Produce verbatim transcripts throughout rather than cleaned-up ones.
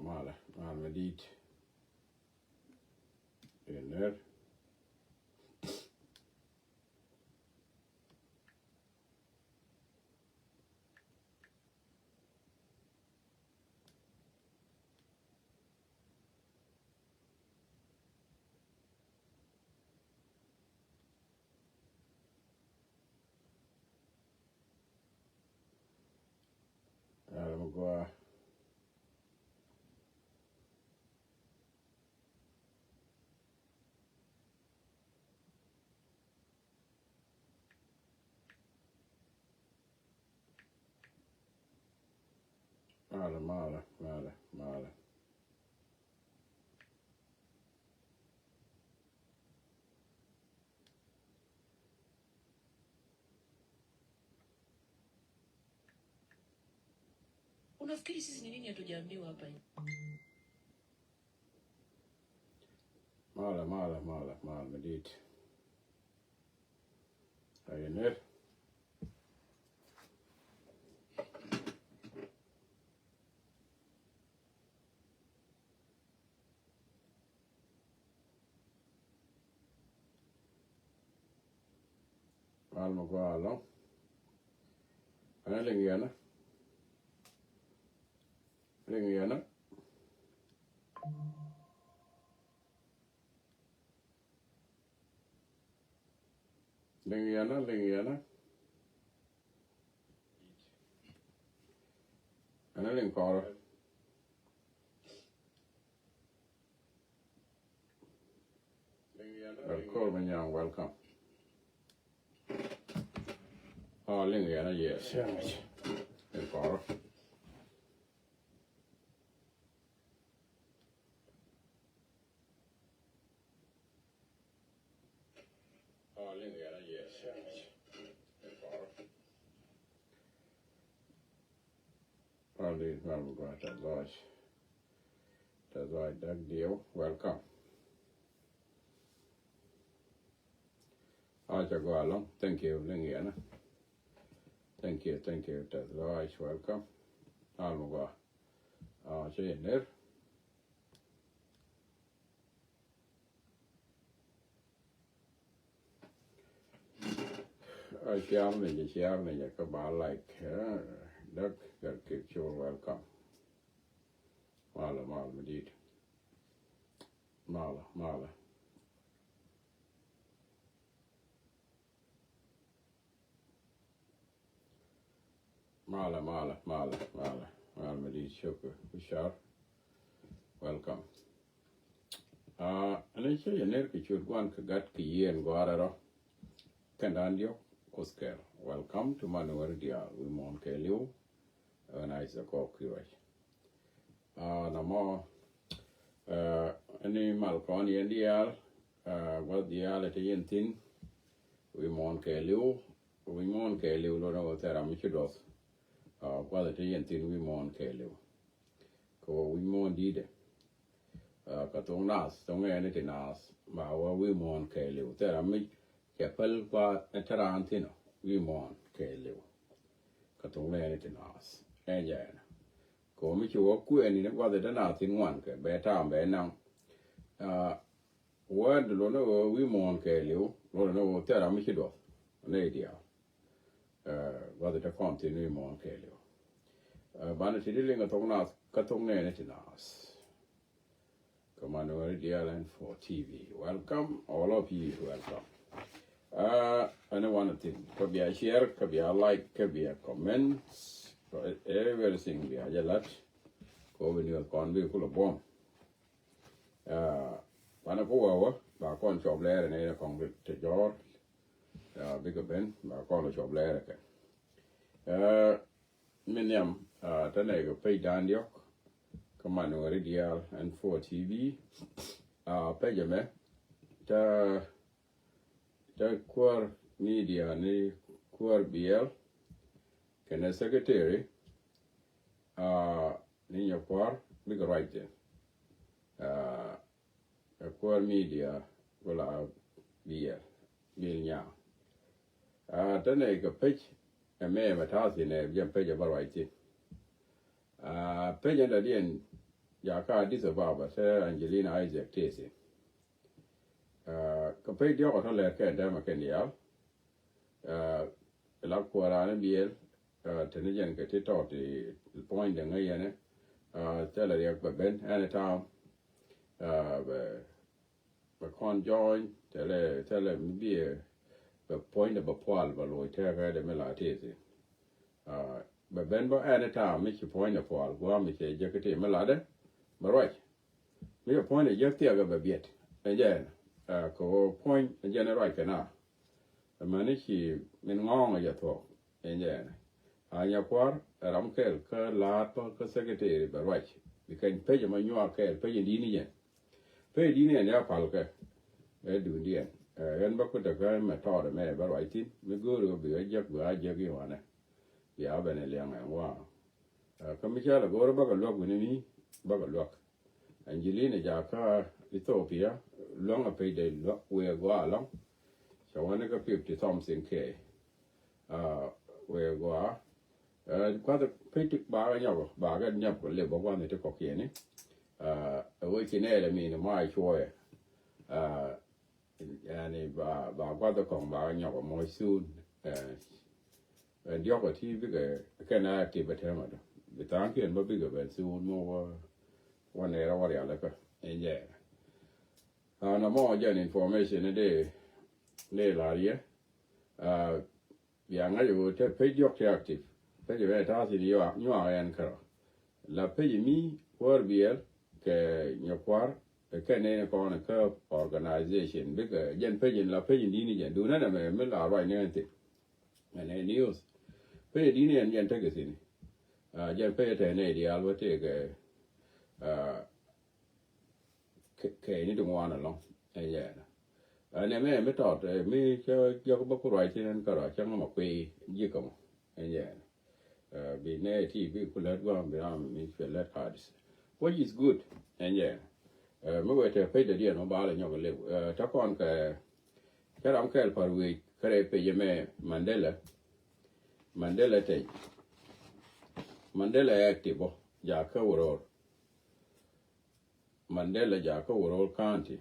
Malɛ, malɛ mi di̱i̱t. Inɛr. Malɛ mi gɔaa. Malɛ, malɛ, malɛ, malɛ. Unafikiri sisi ni nini hatujaambiwa hapa hivi? Malɛ, malɛ, malɛ, malɛ mi di̱i̱t. Inɛr. Malɛ mi gɔaa ɛlɔ̱ŋ. Ɛn liŋ yɛn ɛ. Liŋ yɛn ɛ. Liŋ yɛn ɛ, liŋ yɛn ɛ. Ɛn liŋ kɔrɛ. Kɔrɛ mi nyaŋ, welcome. Oh, liŋ yɛn ɛ, yes. Liŋ kɔrɛ. Pal di pal mi gɔaa, tɛth lɔc. Tɛth lɔc dak diɛw, welcome. A cɛ gɔaa ɛlɔ̱ŋ, thank you, liŋ yɛn ɛ. Thank you, thank you, tɛth lɔc, welcome. Pal mi gɔaa. A cɛ yɛ ner. A ciar ni jɛ, ciar ni jɛ kä ba like, eh, däk, Gatkiɛth Col, welcome. Malɛ, malɛ mi di̱i̱t. Malɛ, malɛ. Malɛ, malɛ, malɛ, malɛ, malɛ mi di̱i̱t, shukr, Bishar. Welcome. Ah, ɛn cä yɛ ner kɛ ciöt Gua̱n kɛ Gat kɛ Yiëë ɛn gɔ̱a̱rä rɔ. Kɛn da̱a̱n diɔ̱k Kuoth kɛl. Welcome to Manuel diaal, wi̱i̱ muɔ̱ɔ̱n kɛɛliw. Ɣän a is a kɔɔk kiɛ ruac. Ah, nɔmɔ, ah, ɛn ni mal kɔn yɛn diaal, ah, gua̱th diaal ɛ te yɛn thi̱n, wi̱i̱ muɔ̱ɔ̱n kɛɛliw, wi̱i̱ muɔ̱ɔ̱n kɛɛliw, luɔt ni ɣöö thil ram mi ci duɔth. Ah, gua̱th ɛ te yɛn thi̱n, wi̱i̱ muɔ̱ɔ̱n kɛɛliw. Kɛ ɣöö wi̱i̱ muɔ̱ɔ̱n di̱i̱t ɛ. Ah, kɛ thok naath, thok ŋɛɛni ti naath, ba wä wi̱i̱ muɔ̱ɔ̱n kɛɛliw. Thil ram mi cɛ päl gua̱a̱th ɛ te raan thi̱n ɔ, wi̱i̱ muɔ̱ɔ̱n kɛɛliw. Kɛ thok ŋɛɛni ti naath. Ɛn jɛ ɛn. Kɛ ɣöö mi ci wä kuɛɛni ni gua̱th ɛ te naath thi̱n ŋuan kɛ bɛ ta̱a̱m bɛ naŋ. Ah, wä di luɔt ni ɣöö wi̱i̱ muɔ̱ɔ̱n kɛɛliw, luɔt ni ɣöö thil ram mi ci duɔth. Nɛy diaal. Ah, gua̱th ɛ te kɔn thi̱n wi̱i̱ muɔ̱ɔ̱n kɛɛliw. Ah, banɛ ti di liŋ kɛ thok naath, kä thok nɛɛni ti naath. Kɛ Manuel diaal ɛn four T V. Welcome, all of you, welcome. Ah, anyone thing, kä bia share, kä bia like, kä bia comment, everything bia jɛ lat. Kɛ ɣöö bi ni kɔn bi kulɛ buɔ̱m. Ah, banɛ ku wä wä, ba kɔn cuɔp lɛɛrɛ ni kɔn bi te jɔɔr. Ah, bikɛ ben, ba kɔn cuɔp lɛɛrɛ kɛ. Ah, mi nhiam, ah, te nɛy kɛ page dan diɔ̱k, kä Manuel diaal ɛn four T V. Ah, page ɛmɛ, te, te Kuäär Media ni Kuäär Biɛl, kɛnɛ secretary, ah, ni Nyakuar, bikɛ ruac thi̱n. Ah, ɛ Kuäär Media, wala Biɛl, Biɛl Nyaŋ. Ah, te nɛy kɛ page ɛmɛ mɛ ta̱a̱ thi̱n ɛ jɛn page ɛ bä ruac thi̱n. Ah, page ɛn dɔ̱diɛn Jakä Addis Ababa te Angelina Isaac tëë thi̱n. Kä pec diɔ̱k ɔ tɔ̱ lɛr kɛn dämɛ kɛn diaal. La kuɔran biɛl te ni jɛn kɛ ti tɔt puɔ̱ny dee ŋäc yɛn ɛ. Thilɛ riɛk bɛ ben anytime. Bɛ bɛ kɔn join thilɛ thilɛ mi biɛ bɛ puɔ̱ny dee bɛ pual bɛ loc tɛɛkɛ dee mi la tëë thi̱n. Bɛ ben bä anytime mi ci puɔ̱ny dee pual gua̱a̱ mi cɛ jek ti mi la dee bɛ ruac. Mi cɛ puɔ̱ny dee jek thiɛk bɛ biɛt. Ɛ jɛn kɛ ɣöö puɔ̱ny ɛ jɛn ruac kɛ na. Amäni ci min ŋɔ̱ɔ̱ŋ a jɛ thuɔ̱k in jɛn. A nyɛ kua̱r ɛ ram kɛl kä la̱a̱t bä kä secretary bɛ ruac. Bi kɛny pec ɛmɔ nyuak kɛɛl pec in di̱t ni jɛn. Pec in di̱t ni jɛn ya pal kɛ ɛ duundiɛn. Ɛ ɣän bä kui̱ tekä mɛ tɔɔt ɛmɛ bä ruac thi̱n mi go̱o̱ri ɣä bi ɣä jek bi ɣä jek i̱ wanɛ. Bia ben ɛ liɛŋ ɛn wa̱a̱. Kä mi cä lɛ go̱o̱ri bä kɛ luäk wi̱ni mi bä kɛ luäk. Angelina jakä Ethiopia luäŋ a pec dee luäk wëë gɔaa lɔ̱ŋ. Cɛ wä ni kä fifty something K. Wëë gɔaa. Kuath pec ti bakä nyɔk bakä nyɔk lip bä kuath ni ti kɔkiɛni. Ɛ wee ci nɛɛlɛ mi ni ma cuɔyɛ. Yani ba ba guath kɔŋ ba nyɔk mɔ soon. Ɛn diɔk ti bikɛ kɛn a ti bɛ tɛmɛ dɔ bi thaŋ kiɛn bä bikɛ bɛn soon mɔ wä wä nɛɛrɛ wä rial kä in jɛ. An mɔ jɛn information ni dee dee lar yɛ. Bia ŋa̱c ɣöö te pec diɔk te active. Pec ɛ ta̱a̱ thi̱n nyuak ɛn kärɔ. La pec mi kuäär biɛl kɛ nyɛ kua̱r kɛ nɛn kɔn kä organization bikɛ jɛn pec in la pec in di̱t ni jɛn duunɛ nɛ mɛ mi la ruac ni ɛn thi̱n. Ɛn ɛ news pec in di̱t ni ɛn jɛn tekɛ thi̱n. Jɛn pec ɛ tɛn nɛ diaal wä tëëkɛ kɛ ni ti ŋuan alɔŋ. Ɛn yɛn ɛn ɛmɛ mi tɔt mi cä jɔk bä ku ruac thin ɛn kärɔ cä ŋä ma kuiy ji̱ kä mɔ. Ɛn yɛn bi nɛ ti bi ku lät guam bi ram mi cuɛ lät hardis. Which is good. Ɛn yɛn mi wee te pec dɛ diɛn mɔ bal nyɔk liw. Tä kɔn kɛ cä ram kɛl par wi̱i̱ kärɛ pec ɛmɛ Mandela. Mandela tec Mandela active bɔ jakä wä ro̱o̱r. Mandela jakä Warol County.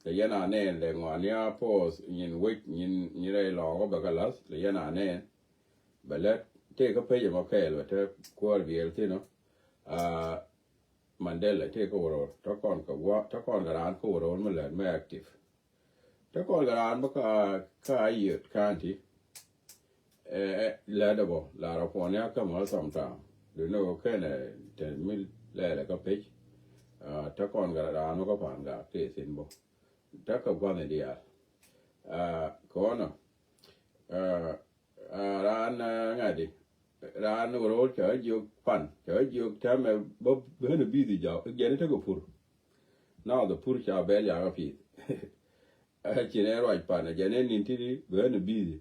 Lɛ yɛn a nɛn lɛ ŋuan ya pos nyin wec nyin nyin rɛy lɔɔkä bɛ kä lath lɛ yɛn a nɛn. Bɛ lɛ tëë kä pec ɛmɔ kɛɛl bɛ te kuäär biɛl thin ɔ. Mandela tëë kä Warol tä kɔn kɛ guɔ tä kɔn kɛ raan kä Warol mi lɛt mi active. Te kɔn kɛ raan bä ka ka Ayod County. Ɛ lɛt ɛ bɔ la rɔ puɔn ya kä mɔ sometime. Duundɛ wä kɛn ɛ te mi lɛɛlɛ kä pec. Te kɔn kɛ raan bä kä pan gak tëë thi̱n bɔ. Te kɛ gua̱n ɛ diaal. Kɔnɔ raan ŋa̱di raan wä ro̱o̱l cɛ jiök pan cɛ jiök tɛmɛ bä ben ɛ bi̱i̱thi jaw jɛn tekɛ pur. Now the pur ca bɛl yakä pi̱i̱th. Ci nɛ ruac pan jɛn ɛ nin titi bɛ ni bi̱i̱thi.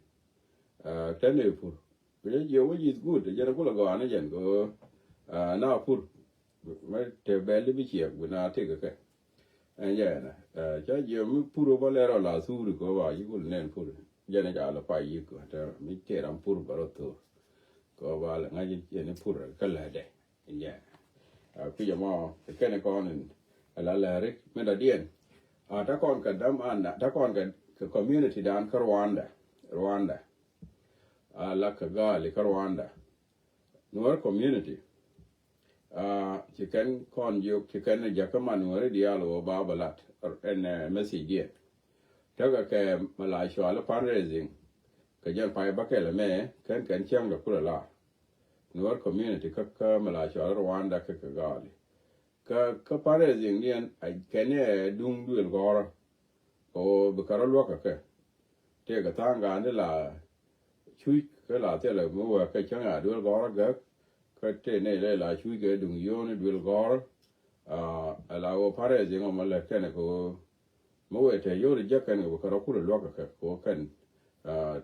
Tɛn ɛ pur bi jɛ jiɛ wec is good jɛn ɛ kulɛ gɔaa ni jɛn kɛ ɣöö na pur. Mɛ te bɛl di bi ciɛk bi na tëk kɛ. Ɛn jɛ ɛnɛ ca jiɛ mi pur bä lɛr ɔ la thuri kɛ ɣöö ba yi kul nɛn pur. Jɛn ɛ ca lɛ pay yik tɛ mi tëë ram pur bɛ rɔ thor. Kɛ ɣöö ba lɛ ŋa̱c jɛn ɛ pur kä lɛ dɛ. Injɛ kui̱c ɛmɔ kɛn kɔn in ala lääri mi dɔ̱diɛn. Ta̱ kɔn kɛ däm an ta̱ kɔn kɛ community dan kä Rwanda. Rwanda ala kɛ gaali kä Rwanda. Nuɔr community ci kɛn kɔn jiök ci kɛn jakä man nuɔri diaal wä ba bä lat ɛn message diɛn. Tekɛ kɛ mɛ la cual fundraising kɛ jɛn pay bä kɛl ɛmɛ kɛn kɛn cäŋ dɛ kulɛ lar. Nuɔr community kä kä mɛ la cual Rwanda kä kɛ gaali. Kä kä fundraising diɛn kɛn ɛ duŋ duël gɔ̱rä. Kɛ ɣöö bi kɛ rɔ luäk kɛ kɛ tëëkɛ tha̱a̱ŋ ga̱a̱n ti la cuc kä la thilɛ mi wee kɛ cäŋ a duël gɔ̱rä gäk. Kä tëë nɛy lɛ la cuc kɛ duŋ yio̱o̱ni duël gɔ̱rä. Ɛ la ɣöö fundraising ɔ mɔ lɛ kɛn kɛ ɣöö mi wee te yori jek kɛn kɛ bi kɛ rɔ kulɛ luäk kɛ kɛ kɛ wä kɛn.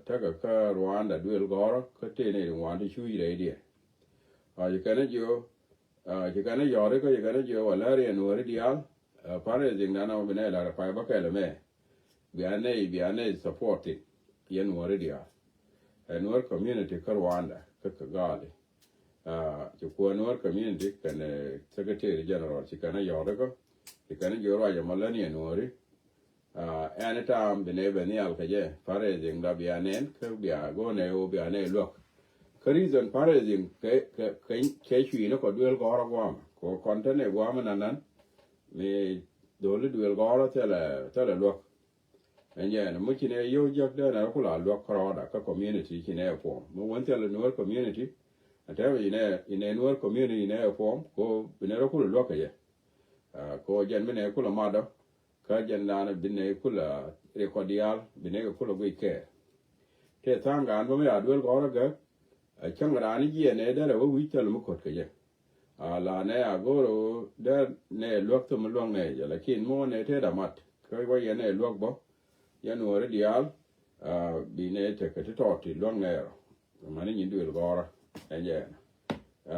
Tekɛ kä Rwanda duël gɔ̱rä kä tëë ni ri ŋuan ti cuc rɛy diɛ. Ci kɛn jiö ci kɛn yɔri kä ci kɛn jiö wä lär yɛn wä ri diaal. Pan ri dhiŋ dan ɔ bi nɛ lar pay bä kɛl mɛ. Bia nɛ bia nɛ support yɛn wä ri diaal. Ɛ nuɔr community kä Rwanda kä kɛ gaali. Ci kuäär Nuäär community kɛnɛ secretary general ci kɛnɛ yɔ̱ɔ̱t ikɔ ci kɛnɛ jiök ruac ɛmɔ lä ni ɛ Nuääri. Ɛn itam bi nɛ bɛ nhial kɛ jɛ fundraising da bia nɛn kä bia go̱o̱nɛ ɣöö bia nɛ luäk. Kä reason fundraising kɛ kɛ kɛ cui̱ni kɔ duël gɔ̱rä gua̱a̱mɛ kɔ kɔn te nɛ gua̱a̱mɛ nanan mi dholi duël gɔ̱rä thilɛ thilɛ luäk. Ɛn jɛ ɛn mi ci nɛ yio̱w jiäk dee nɛ rɔ kula luäk kärɔɔda kä community ci nɛ ɛ puɔ̱m mi wän thilɛ Nuäär community. Ɛ tɛmɛ ci nɛ ci nɛ Nuäär community ci nɛ ɛ puɔ̱m ko bi nɛ rɔ kula luäk kɛ jɛ. Ko jɛn mi nɛ kula madɔ kä jɛn danɛ bi nɛ kula rikɔ diaal bi nɛ kɛ kula guic kɛɛr. Tëë tha̱a̱ŋ raan bä mi a duel gɔ̱rä gäk. Ɛ cäŋ raan i̱ jiɛ nɛ derɛ wä wi̱c thäl mi ko̱t kɛ jɛ. A la nɛ a go̱o̱r ɣöö dee nɛ luäk thom mi luäŋ nɛ jɛ lakin mi wä nɛ tëë damat kä wä yɛ nɛ luäk bä. Yɛn wä ri diaal bi nɛ tekɛ ti tɔɔt ti luäŋ nɛ rɔ. Mani nyin duël gɔ̱rä ɛn jɛ ɛn.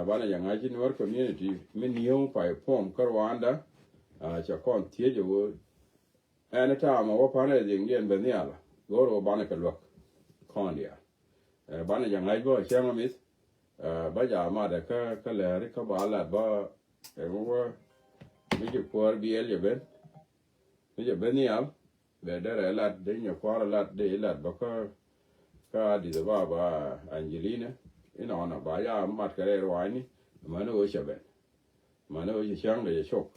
Banɛ jɛ ŋa̱c ci Nuäär community mi nieu pay puɔm kä Rwanda. Cɛ kɔn thiec ɛ wä ɛn ta̱a̱ mɛ wä panɛ dhiŋ diɛn bɛ nhial. Go̱o̱r wä banɛ kɛ luäk kɔn diaal. Banɛ jɛ ŋa̱c bä cäŋ ɛ mith. Bä ja madɛ kä kä lääri kä ba lat bä ɛ wä mi ci kuäär biɛl jɛ ben. Mi jɛ ben nhial. Bɛ derɛ lat dee nyɛ kua̱r lat dee lat bä kä kä Addis Ababa Angelina. Inɔnɔ ba ya mat kɛ rɛy ruaacni. Mani ɣöö cɛ ben. Mani ɣöö cɛ cäŋ dee cɛ cop.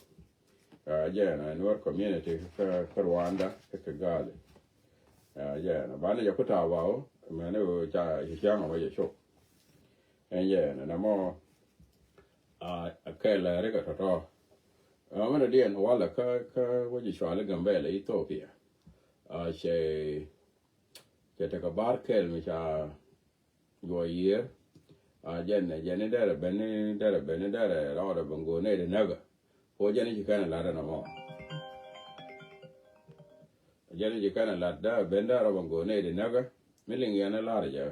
Jɛn ɛ Nuäär community kä kä Rwanda kä Kigali. Jɛn ɛ banɛ jɛ ku ta̱a̱ ba ɣöö mani ɣöö ca cɛ cäŋ ɛ wä cɛ cop. Ɛn jɛn ɛ nɛ mɔ. A kɛl ɛ rikɛ tɔ̱tɔ̱. Ɛ mɛn diɛn walɛ kä kä wä ji̱ cuali Gambɛla Ethiopia. A cɛ cɛ tekɛ bar kɛl mi ca juɔ yiër. A jɛn ɛ jɛn i̱ derɛ ben i̱ derɛ ben i̱ derɛ rɔɔdɛ ben go̱o̱r nɛy di näkä. Ko jɛn i̱ ci kɛn ɛ lat ɛn ɛmɔ. Jɛn i̱ ci kɛn ɛ lat derɛ ben derɛ rɔɔdɛ ben go̱o̱r nɛy di näkä. Mi liŋ yɛn i̱ lar jɛ.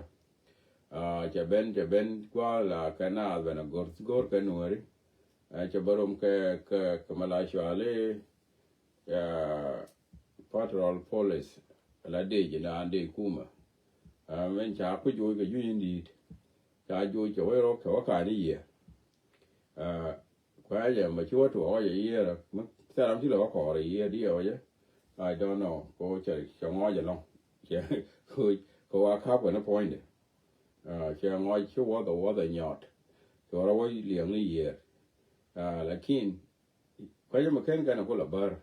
Cɛ ben cɛ ben gua̱a̱ la kɛ naath ben a go̱r go̱r kɛ Nuääri. Cɛ bä rom kɛ kɛ kɛ mɛ la cuali patrol police la dee ji̱ naan dee kumä. Mɛn ca ku joc kɛ juny in di̱i̱t ca joc kɛ wec rɔ kɛ wä ka̱n i̱ yiëë. Kuɛ jɛ mɛ ci wä tuɔɔk jɛ yiëë rɛ thɛram ci lɛ wä kɔɔr i̱ yiëë diɛ wä jɛ. I don't know ko cɛ cɛ ŋɔc ɛlɔŋ. Cɛ ko wa kap kɛ ni puɔ̱nydɛ. Cɛ ŋɔc ci wuɔth ɛ wuɔth ɛ nyɔɔt. Cɛ wä rɔ wä liɛŋ ni yiëër. Lakin kuecä mi ken kɛn a kulɛ bär.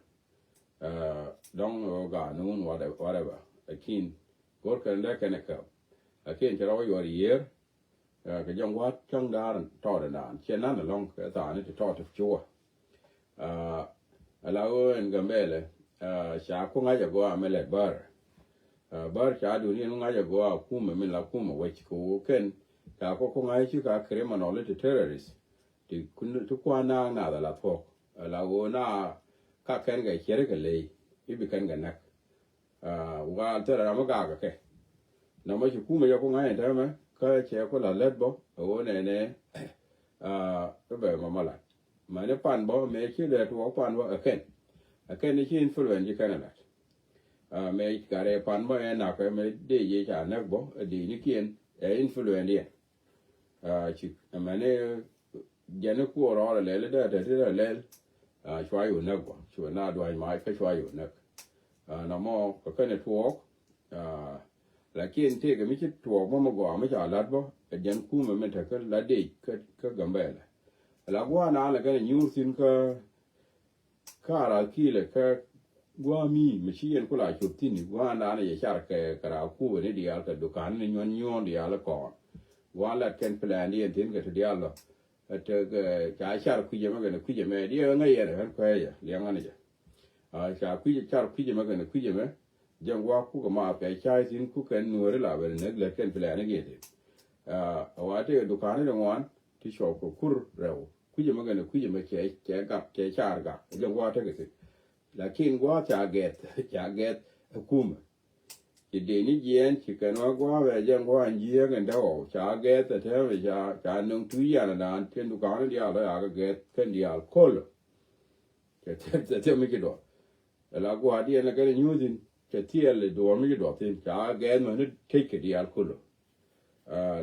Dɔŋ ɣöö gaanun whatever. Lakin go̱r kɛn dee kɛn a käp. Lakin cɛ rɔ wä yuɔr yiëër. Kɛ jɔŋ gua̱a̱th cäŋ daar tɔɔt in daan ciɛ nan ɛlɔŋ kɛ thaani ti tɔɔt ti cuwä. Ala ɣöö ɛn Gambɛlɛ ca ku ŋa̱c agɔaa mi lɛt bär. Bär ca duni ɛn ŋa̱c agɔaa kumɛ min la kumɛ wec kɛ ɣöö kɛn ca ku ku ŋa̱c ci ka criminal ti terrorist. Ti kuan naak nath ala thuɔ̱k ala ɣöö na ka kɛn kɛ ciɛri kɛ ley i̱ bi kɛn kɛ näk. Gal thilɛ ram mi gak kɛ nɔmɔ ci kumɛ jɛ ku ŋa̱c ɛn täämɛ kä cɛ ku la lät bä ɛ ɣöö nɛnɛ. Kä bɛ mama lat mɛni pan bä mɛ ci lɛ tuɔɔk pan bä ɛ kɛn. Ɛ kɛn ni ci influence ci kɛn ɛ lat. Mɛ gat ɛ pan bä ɛ nak ɛ mɛ dee jɛ ca näk bä ɛ dee ni kiɛn ɛ influence yɛn. Ci ɛmɛni jɛn i̱ kuɔɔr rɔɔdɛ lɛl i̱ dee tɛt i̱ dee lɛl. Cua yɛ wä näk bä cua na dua̱ny mac kä cua yɛ wä näk. Nɔmɔ kɛ kɛn ɛ tuɔɔk. Lakin tëëkɛ mi ci tuɔɔk bä mi gɔaa mi ca la̱t bä ɛ jɛn kumɛ mi tekä la dec kä Gambɛlɛ. La gua̱a̱r naan lɛ kɛn ɛ nyuur thi̱n kä Kara kilɛ kɛ gua̱a̱ mi mi ci yɛn ku la cop thi̱n gua̱a̱ naan yɛ car kɛ kɛ raa kuubɛ ni diaal kɛ dukan ni nyuɔn nyuɔn diaal kɔn. Gua̱a̱ lat kɛn plan di yɛn thi̱n kɛ ti diaal lɔ. Ɛ te kɛ ca car kui̱cɛ mɛ kɛn kui̱cɛ mɛ diɛ ŋäc yɛn ɛ ɣän kuɛɛcɛ liɛŋ ɣän jɛ. Ca kui̱cɛ car kui̱cɛ mɛ kɛn kui̱cɛ mɛ jɛn gua̱a̱ kukɛ maap kɛ ca thi̱n kukɛ nuɔ̱ɔ̱ri la bɛ ni näk lät kɛn plan ni kiɛ thi̱n. Ɛ wa tëë dukan ni di ŋuan ti cuɔp kɛ kur rɛw. Kui̱cɛ mɛ kɛn kui̱cɛ mɛ cɛ cɛ gak cɛ car gak jɛ gua̱a̱ tekɛ thi̱n. Lakin gua̱a̱ ca gɛth ca gɛth ɛ kumɛ. Ci dee ni jiɛɛn ci kɛn wä gua̱a̱ bɛ jɛ gua̱a̱ jiɛɛk ɛn dee ɣɔw ca gɛth ɛ tɛmɛ ca ca nöŋ tui̱c yan ɛ daan tin duka̱a̱n in diaal lɔ yakɛ gɛth kɛn diaal ko̱lɔ. Cɛ thiɛm cɛ thiɛm mi ci duɔth. Ɛ la gua̱a̱ diɛn ɛ kɛn ɛ nyuuthin cɛ thiɛl ɛ duɔ̱ɔ̱r mi ci duɔth thin ca gɛth mɛ ni tec kɛ diaal ko̱lɔ.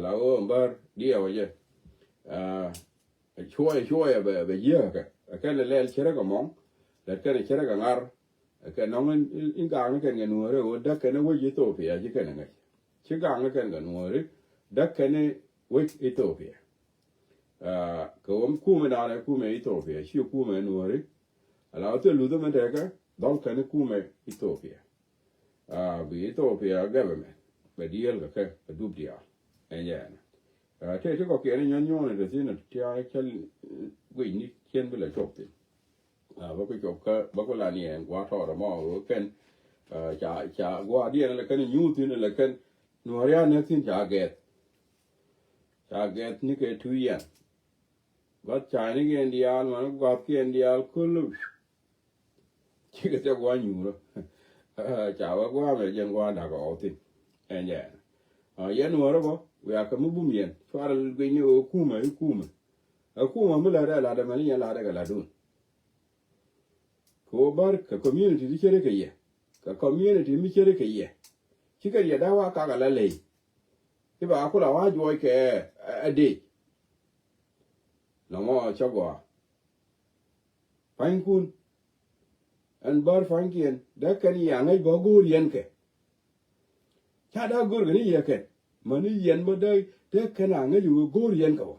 La ɣöö ɛn bär diɛw ɛ jɛ. Aa, cuɔyɛ cuɔyɛ bɛ, bɛ jiääk kɛ. Ɛ kɛn lɛl cärä kɛ mɔŋ, lɛt kɛn cärä kɛ ŋar. Ɛ kɛn nɔŋ in, in, in gaŋni kɛn kɛ nuɔ̱ɔ̱ri ɣöö däk kɛn wec Ithiopia ci kɛn ŋäc. Ci gaŋni kɛn kɛ nuɔ̱ɔ̱ri däk kɛn wec Ithiopia. Aa, kɛ ɣöö kumɛ naan ɛ kumɛ Ithiopia, ci kumɛ nuɔ̱ɔ̱ri. Ala wä thil luth mɛ tekɛ dhɔl kɛn kumɛ Ithiopia. Aa, bi Ethiopia government bɛ diɛɛl kɛ kɛ, bɛ dup diaal. Ɛn jɛ ɛn. Aa, tëë ti kɔkiɛn nyuɔ̱n nyuɔ̱n in te thi̱n, ti a cäl guic ni cien bi la cop thi̱n. Aa, bä ku cop kä, bä ku la niɛɛn gua̱a̱r tɔɔr ɛmɔ kɛn. Aa, ca, ca gua̱a̱r diɛn ala kɛn nyuuth thi̱n ala kɛn. Nuɔ̱ɔ̱r ya näk thi̱n ca gɛth. Ca gɛth ni kɛ tu yɛn. Gua̱th caynikiɛn diaal, mani gua̱thkiɛn diaal kul. Cikɛ thia gua̱a̱ nyuurä. Ca wä gua̱a̱ mɛ jɛn gua̱a̱ da̱k ɣɔw thi̱n. Ɛn jɛ ɛn. Aa, yɛn nuɔ̱ɔ̱rä bä, wiaa kɛ mi bum yɛn. Cuarɛ guic ni ɣöö kumɛ, i̱ kumɛ. Ɛ kumɛ mi la̱tdɛ, la̱tdɛ mɛn i̱ yɛn la̱tdɛ kɛ la̱tdun. Kɛ ɣöö bär kɛ community ti ceri kɛ yɛ. Kɛ community mi ceri kɛ yɛ. Cikɛ yɛ da̱k wa kak ala ley. I̱ ba kula wa juɔc kɛ ɛ, ɛ dec. Nɔmɔ cä gɔaa. Pa̱nykun. Ɛn bär pa̱nykiɛn dee kɛn yɛ aŋäc bä go̱o̱r yɛn kɛ. Ca dee go̱o̱r kɛ ni yɛ kɛn. Mäni yɛn bä dee, dee kɛn aŋäc bä go̱o̱r yɛn kɛ wä.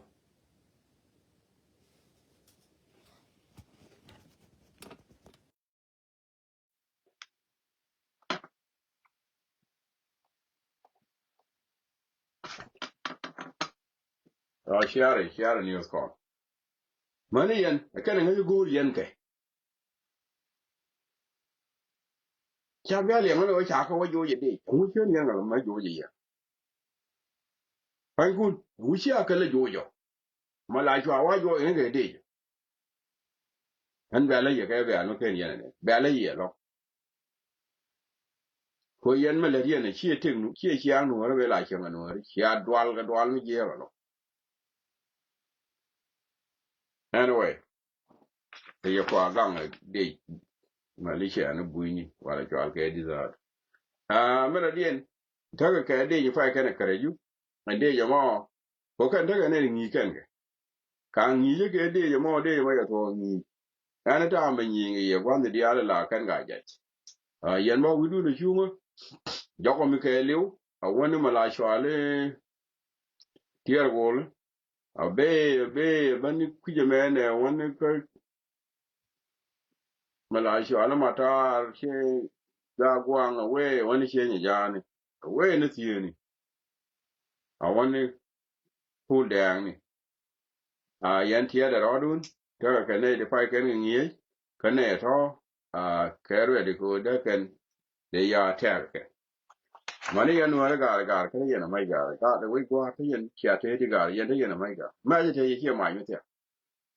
Ɔ, ciarɛ, ciarɛ news kɔn. Mäni yɛn, ɛ kɛn ɛ ŋäc go̱o̱r yɛn kɛ. Ca bia liɛŋ ni wä ca kä wä joc ɛ dec. Ɛŋu cien yɛn kɛ mɛ joc ɛ yɛn. Pa̱nykun, ɛŋu cia kɛ lɛ joc ɔ. Ma la cua wa juɔk in kɛ dec. Ɛn bia lä yɛ kɛ bia lä kɛn yɛn ɛnɛ. Bia lä yɛ lɔ. Ko yɛn mɛ lät yɛn ɛ ciɛ tëk nu, ciɛ ciaŋ nuɔ̱ɔ̱rä bɛ la cieŋ ɛ nuɔ̱ɔ̱rä. Cia dual kɛ dual mi jiɛɛk ɛ lɔ. Anyway. Kɛ yɛ kua gaŋ ɛ dec. Mɛ li ciɛ ni buini wala cual kɛ dithäät. Aa, mɛ lät yɛn. Tekɛ kɛ dec in pay kɛn ɛ kärɛ ju. Ɛ dec ɛmɔ. Kɔ kɛn tekɛ nɛn ŋi̱i̱c kɛn kɛ. Ka ŋi̱i̱c kɛ dec ɛmɔ, dec ɛmɔ yɛ thuɔ̱k ŋi̱i̱c. Ɛn ta̱a̱ mɛ nyiŋ yɛ gua̱nh diaal la kɛn ka jɛc. Aa, yɛn bä wi̱dun ɛ cuŋä. Jɔkɔ mi kɛɛliw a wäni mɛ la cuali. Tiɛɛr gol a bee, a bee bä ni kui̱c ɛmɛnɛ wäni kä mɛ la cuali ma taar ci. Jaak gua̱a̱ŋ a wee wäni cieny jaani. A wee ni thieni. A wäni pul dɛɛŋni. A yɛn tiɛɛdɛ rɔɔdun tekɛ kɛ nɛy ti pay kɛn kɛ ŋi̱eec kä nɛy tɔ̱. A kɛ ruɛt ikɛ ɣöö dee kɛn dee ya tɛɛr kɛ. Mani yɛn nuäärä gaar gaar kä yɛn a mac gaar gaar wec gua̱a̱r kä yɛn cia tëë ti gaar yɛn te yɛn a mac gaar. Mɛcɛ te yɛ ciɛ mac mi thia̱k.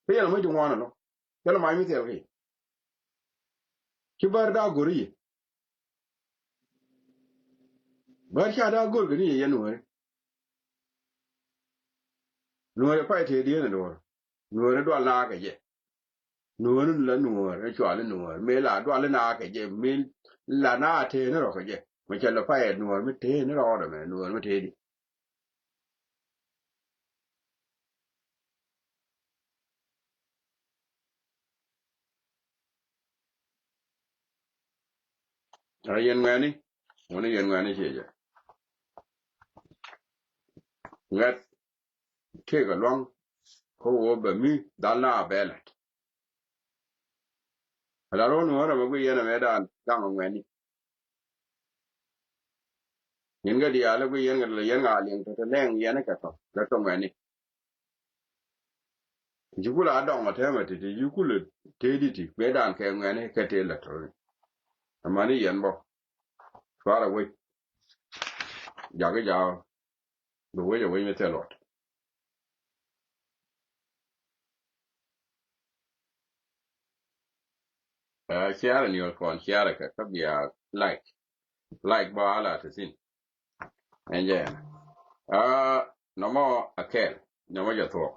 Kä yɛn a mac ti ŋuan ɛlɔ. Thilɛ mac mi thil ki. Ci bär da̱a̱ go̱r i̱. Bär ca da̱a̱ go̱r kɛ ni yɛ yɛn nuɔ̱ɔ̱ri. Nuɔ̱ɔ̱ri pay tëë dieen ɛ duɔ̱ɔ̱r. Nuɔ̱ɔ̱ri dual naa kɛ jɛ. Nuɔ̱ɔ̱ri la nuɔ̱ɔ̱r ɛ cual i̱ nuɔ̱ɔ̱r. Mëë la dual i̱ naa kɛ jɛ. Mëë la naa tëë ni rɔ kɛ jɛ. Mɛ cɛ lɛ pay ɛ nuɔ̱ɔ̱r mi tëë ni rɔ dɛ mɛ nuɔ̱ɔ̱r mi tëë di. Ɛ yɛn ŋuɛni, ŋuɛni yɛn ŋuɛni ciɛ jɛ. Ŋuɛt tëëkɛ luaŋ kä wä bɛ mi dhal na a bɛ lat. Ala run wä rɛ mɛ gui yɛn ɛmɛ dan gaŋ ŋuɛni. Nyin kɛ diaal i̱ gui yɛn kɛ lɛ yɛn ŋa liɛŋ tɔ̱ tɔ̱ lɛŋ yɛn ikɛ tɔ̱ lɛ tɔ̱ ŋuɛni. Ti ci kulɛ a dɔŋ ɔ tɛmɛ ti ti ci kulɛ tëëdi ti kuɛ dan kɛ ŋuɛni kɛ tëë lɛ tɔ̱ ni. Ɛmani yɛn bɔ cuarɛ wec. Jakä jakä. Bi wec a wec mi thil luɔt. Ɛ, share ni kɔn share kɛ kä bia like. Like ba ala ti thin. Ɛn jɛ. Ɛ, nɔmɔ a kɛl. Nɔmɔ jɛ thuɔk.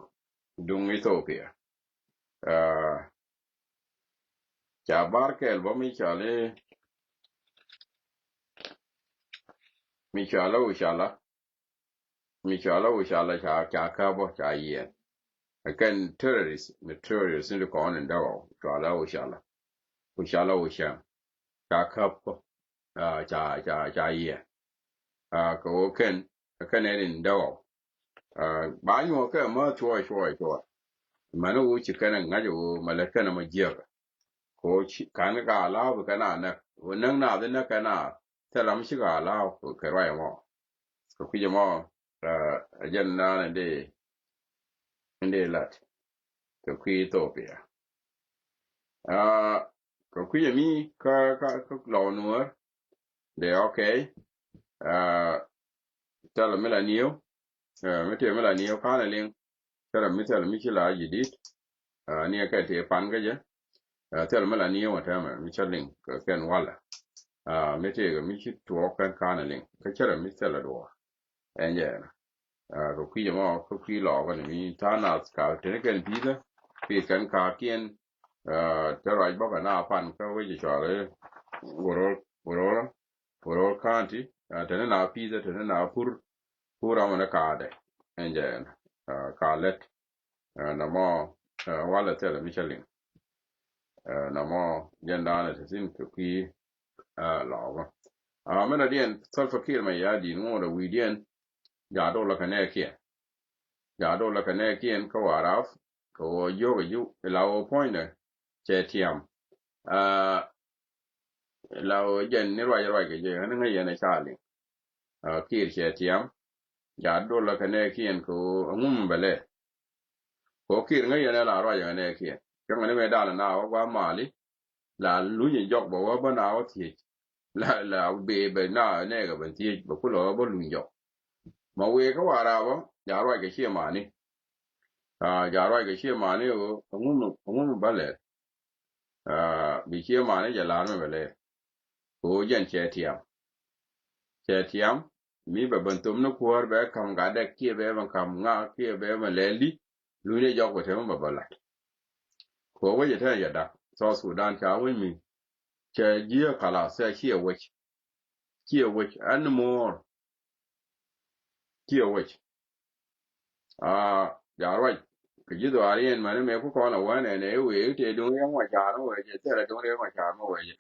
Duŋ Ethiopia. Ɛ, ca bar kɛl bä mi cɔal i̱, mi cɔal i̱ Ocala. Mi cɔal i̱ Ocala ca, ca käp bä ca yiɛn. Ɛ kɛn terrorist, mi terrorist ni ti kɔn in däk ɣɔw, cɔalɛ Ocala. Ocala Ocɛŋ. Ca käp kɔ. Ca, ca, ca yiɛ. Kɛ ɣöö kɛn, kɛn ɛ rin däk ɣɔw. Ba nyuɔ̱k kɛ mä cuɔy, cuɔy, cuɔy. Mani ɣöö ci kɛn ɛ ŋa̱c ɣöö ma lät kɛn ɛ ma jiäk. Kɛ ɣöö kan ka la̱a̱ bi kɛn a näk. Ɣöö näk naath in näk kɛn a thilɛ mi ci ka la̱a̱ kɛ ruac ɛmɔ. Kɛ kui̱c ɛmɔ, ɛ jɛn naan in dee, in dee lat kɛ kui̱ Ethiopia. Kɛ kui̱ ɛmi kä, kä, kä lɔw Nuäär dee, okay. Thilɛ mi la nieu, mi tëë mi la nieu ka̱n ɛ liŋ. Thilɛ mi, thilɛ mi ci la jidit. Ni ɛ kɛ tëë pan kä jɛ. Thilɛ mi la nieu ɛ tɛmɛ mi cä liŋ kɛ kɛn walɛ. Mi tëë kɛ mi ci tuɔɔk kɛn ka̱n ɛ liŋ kä cärɛ mi thilɛ duɔɔr. Ɛn jɛ ɛn kɛ kui̱ ɛmɔ, kä kui̱ lɔɔkä ni mi ta̱a̱ nath ka teni kɛn pi̱thä. Pi̱th kɛn ka̱kiɛn. Te ruac bä kɛ na pan kä wec cɔal i̱ Wuror, Wuror, Wuror County. Teni na pi̱thä, teni na pur, pur amɛnɛ ka̱a̱dɛ. Ɛn jɛ ɛn ka lät. Namɔ walɛ thilɛ mi cä liŋ. Namɔ jɛn daanɛ te thi̱n kɛ kui̱ lɔɔkä. Mɛnɛ diɛn Salva Kiir mɛ ya di̱n ŋuɔ̱t ɛ wi̱i̱diɛn. Ja dolä kɛ nɛɛkiɛn. Ja dolä kɛ nɛɛkiɛn kä Warap. Kɛ ɣöö jiök ɛ ji̱ la ɣöö puɔ̱nydɛ cɛ tiam. La ɣöö jɛn ni ruac ruac kɛ jɛ ɣän ŋäc yɛn ɛ ca liŋ. Kiir cɛ tiam. Ja dolä kɛ nɛɛkiɛn kɛ ɣöö ɛŋu mi bɛ lɛɛr. Kɛ ɣöö Kiir ŋäc yɛn ɛ la ruac kɛ nɛɛkiɛn. Cäŋɛ ni mëë dalɛ na wä gua̱a̱th mali. La luny jɔk bɛ wä bä na wä thiec. La, la bee bɛ na nɛɛkɛ bɛ thiec bɛ kulɛ wä bä luny jɔk. Ma wee kä Warap bä, ja ruac kɛ ciɛ mani. Ja ruac kɛ ciɛ mani ɣöö ɛŋu mi, ɛŋu mi bä lɛr. Bi ciɛ mani jɛ la̱r mi bɛ lɛr. Ɣöö jɛn cɛ tiam. Cɛ tiam. Mi bɛ ben thom ni kuäär bɛ ka̱m gatdɛ kiɛ bɛ ben ka̱m ŋa kiɛ bɛ ben lɛl di. Luny ni jɔk bɛ te mi bɛ bä lat. Kɛ wec ɛ te jɛ dak South Sudan ca wec mi cɛ jiɛ kalas cɛ ciɛ wec. Ciɛ wec anymore. Ciɛ wec. Aa, ja ruac kɛ ji̱ dhuaar yɛn mani mɛ ku kɔn a wänɛ nɛ iwee i̱ tëë duŋ riɛŋ ma caar mi wee jɛ thilɛ duŋ riɛŋ ma caar mi wee jɛ.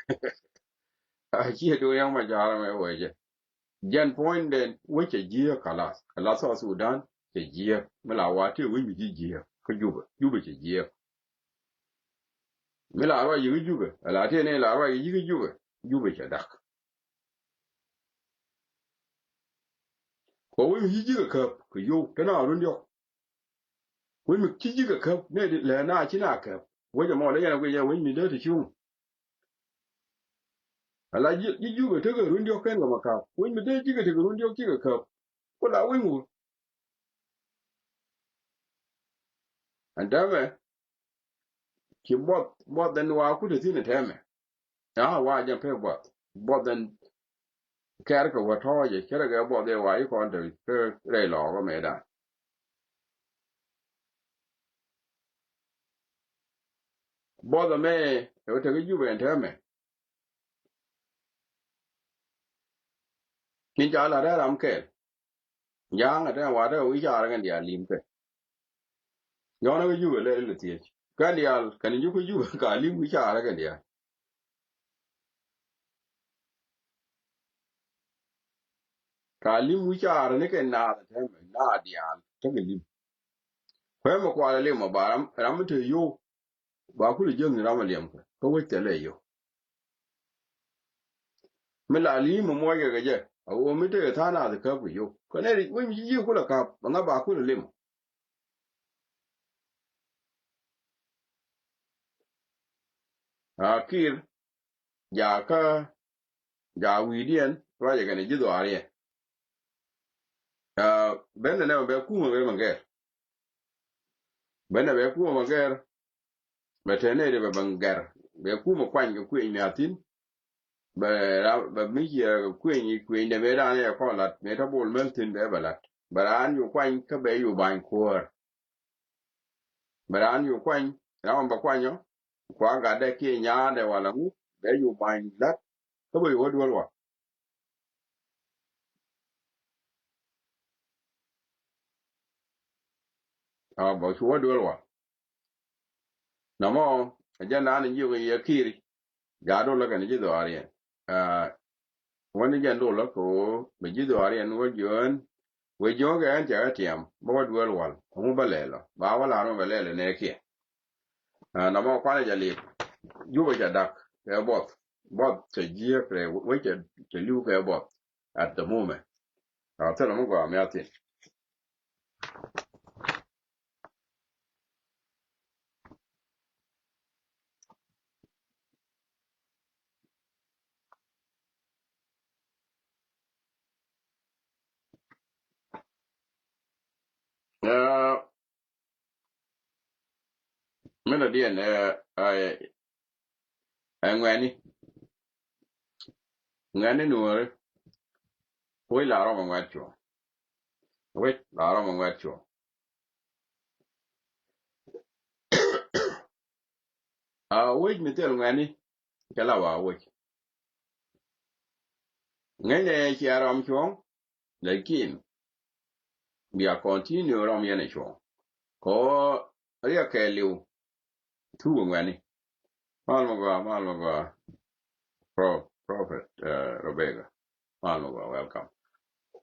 Aa, ciɛ duŋ riɛŋ ma caar mi wee jɛ. Jɛn puɔ̱nydɛn wec cɛ jiääk kalas. Kalas South Sudan cɛ jiääk. Mi la wa tëë wec mi ci jiääk kä Jubɛ, Jubɛ cɛ jiääk. Mi la ruac yi̱ kä Jubɛ, ala tëë ni la ruac yi̱ kä Jubɛ, Jubɛ cɛ dak. Kɛ wec mi ci ji̱ kɛ käp kɛ yow te na run diɔk. Wec mi ci ji̱ kɛ käp ni lɛ na ci na käp. Wec ɛmɔ lɛ yɛn a guic ɛ wec mi dee ti cuŋ. Ala ji̱, ji̱ Jubɛ tekɛ run diɔk kɛn kɛ ma kap. Wec mi dee ji̱ kɛ tekɛ run diɔk ji̱ kɛ kap. Ku la wec ŋu. Ɛn tɛmɛ ci buɔth, buɔth ɛn wa ku te thi̱n ɛ tɛmɛ. Aa, wa jɛ pek buɔth. Buɔth ɛn kɛr kɛ wä tɔɔcɛ cɛ rɛ kɛ buɔth ɛ wa i̱ kɔn te kɛ rɛy lɔɔk ɛ mɛ dan. Buɔth ɛmɛ ɛ wä te kä Jubɛ ɛn tɛmɛ. Ni ca la rɛ̈ ram kɛl. Ja̱a̱ŋ ɛ tɛn wa̱tɛ wi̱i̱ caarä kɛn diaal li̱m kɛ. Yɔ̱ɔ̱n ɛ kɛ Jubɛ lɛ lɛ thiec kɛn diaal kɛn ji̱ ku Jubɛ ka li̱m wi̱i̱ caarä kɛn diaal. Ka li̱m wi̱i̱ caarä ni kɛn naath ɛ tɛmɛ naath diaal tekɛ li̱m. Kuɛ mɛ kualɛ li̱m ɛ ba ram, ram mi te yo̱o̱. Ba kulɛ jiäk ni ram a liɛm kɛ kä wec thilɛ yio̱w. Mi la li̱i̱m a muɔc kɛ kɛ jɛ a ɣöö mi tekɛ tha̱a̱ŋ naath käp kɛ yio̱w. Kɛ nɛy wec mi ci ji̱ kulɛ ka̱p bɛ ŋa̱ ba kulɛ li̱m. A Kiir jakä, jakä wi̱i̱diɛn ruacɛ kɛnɛ ji̱ dhuaariɛ. Aa, ben nɛ nɛ bɛ kumɛ bɛ mɛ gɛr. Ben nɛ bɛ kumɛ mɛ gɛr. Bɛ te nɛ di bɛ ben gɛr bɛ kumɛ kuany kɛ kueny ni a thi̱n. Bɛ ra bɛ mi ciɛ kɛ kueny i̱ kueny dɛ mëë dan yɛ kɔn lat mëë ta bol mel thi̱n bɛ bɛ lat. Bɛ raan yu kuany kä bɛ yu bany kuäär. Bɛ raan yu kuany ram bɛ kuanyɔ. Kua gatdɛ kiɛ nyaadɛ wala ŋu bɛ yu bany lat. Kä bɛ yu wä duel wa. Aa, bɛ cu wä duel wal. Nɔmɔ, ɛ jɛn naan in jiök i̱ yɛ ki̱i̱ri. Jaat dolä kɛn ji̱ dhɔaariɛn. Aa, wän i̱ jɛn dolä kɛ ɣöö bɛ ji̱ dhɔaariɛn wä jiöön. Wee jiöön kɛ ɣän cɛ ɣä tiɛm bä wä duel wal. Ɛŋu bä lɛl ɔ? Ba wä la̱r mɔ bɛ lɛl ɛ nɛɛkiɛ. Aa, nɔmɔ kuanɛ jɛ lip. Jupɛ cɛ dak kɛ buɔth. Buɔth cɛ jiääk rɛy wec cɛ, cɛ li̱w kɛ buɔth. At the moment. Aa, thilɛ mi gɔaa mi a thin. Aa, min a diɛn, ɛ, ɛ, ɛ ŋuɛ̈ni. Ŋuɛ̈ni nuɔ̱ɔ̱ri. Wec la rɔm a ŋuɛ̈t cuɔ. Wec la rɔm a ŋuɛ̈t cuɔ. A wec mi thil ŋuɛ̈ni. Kɛ la wa wec. Ŋäcnɛ cia rɔm cuɔ̱ŋ. Lakin bia continue rɔm yɛn ɛ cuɔ̱ŋ. Kɔ riɛk kɛ liw. Thuk ɛ ŋuɛ̈ni. Mal mi gɔaa, mal mi gɔaa. Pro-, Prophet, uh, Rebecca. Mal mi gɔaa, welcome.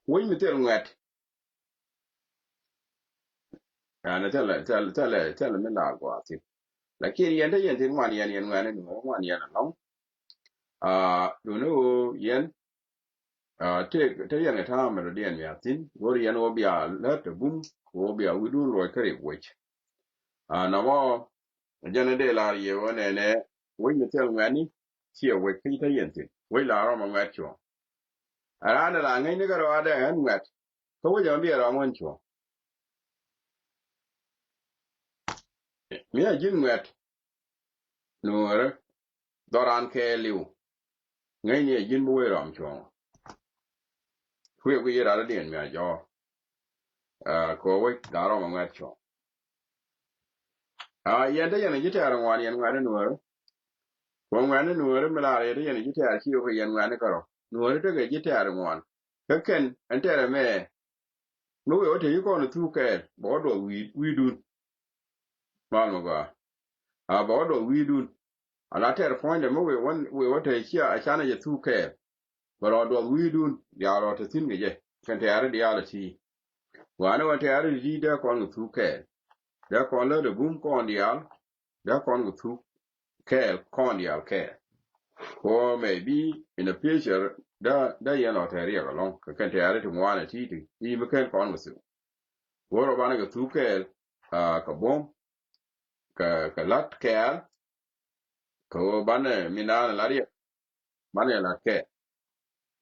Wec mi thil ŋuɛ̈t. Yani thilɛ, thilɛ, thilɛ, thilɛ mi la gɔaa thin. Lakin yɛn te yɛn thin ŋuan yɛn, yɛn ŋuɛ̈ni ni ŋuan yɛn alɔŋ. Aa, duni ɣöö yɛn, aa, te, te yɛn kɛ ta̱a̱ mɛ dɔ̱diɛn mi a thi̱n, go̱r yɛn wä bia lät te bum, wä bia wi̱dun luɔc kä rik wec. Aa, nɔmɔ, jɛn dee lar yɛ wä nɛnɛ, wec mi thil ŋuɛ̈ni, ciɛ wec kä te yɛn thi̱n, wec la rɔm a ŋuɛ̈t cuɔ̱ŋ. A raan la ŋäcni kɛ rɔɔdɛ ɣän ŋuɛ̈t, kä wec ɛmɛ bi rɔm ɣän cuɔ̱ŋ. Mi a ji̱n ŋuɛ̈t, nuɔ̱ɔ̱rä, dhɔran kɛɛliw. Ŋäcni a ji̱n bi wec rɔm cuɔ̱ŋ. Kuiɛ kuiɛ rat diɛn mi a jɔɔr. Aa, kɛ wec la rɔm a ŋuɛ̈t cuɔ̱ŋ. Aa, yɛn te yɛn ji̱ tɛɛr ŋuan yɛn ŋuɛ̈ni nuɔ̱ɔ̱rä. Kɛ ŋuɛ̈ni nuɔ̱ɔ̱rä mi la rɛy te yɛn ji̱ tɛɛr ci wä kɛ yɛn ŋuɛ̈ni kärɔ. Nuɔ̱ɔ̱rä tekɛ ji̱ tɛɛr ŋuan. Kä kɛn ɛn tɛɛrɛ mɛ. Mi wëë wä te ci kɔn thuk kɛɛl, bɛ wä duɔth wi̱i̱-, wi̱i̱dun. Mal mi gɔaa. A bɛ wä duɔth wi̱i̱dun. A la tɛr puɔ̱nydɛ mi wëë wä, wëë wä te cia, a canɛ jɛ thuk kɛɛl. Bɛ rɔ duɔth wi̱i̱dun, diaal rɔ te thi̱n kɛ jɛ. Kɛn tɛɛri diaal a ti. Wanɛ wä tɛɛri ti dee kɔn kɛ thuk kɛɛl. Dee kɔn lät ɛ bum kɔn diaal. Dee kɔn kɛ thuk kɛɛl kɔn diaal kɛɛl. Ko maybe in a future dee, dee yɛn lɔ tɛɛr riɛk alɔŋ kɛ kɛn tɛɛri ti ŋuan a ti̱i̱ ti i̱ mi ken kɔn kɛ thuk. Wä rɔ banɛ kɛ thuk kɛɛl, aa, kɛ buɔ̱m, kɛ, kɛ la̱t kɛɛl, kɛ ɣöö banɛ mi naan ɛ la̱t riɛk. Banɛ lat kɛ.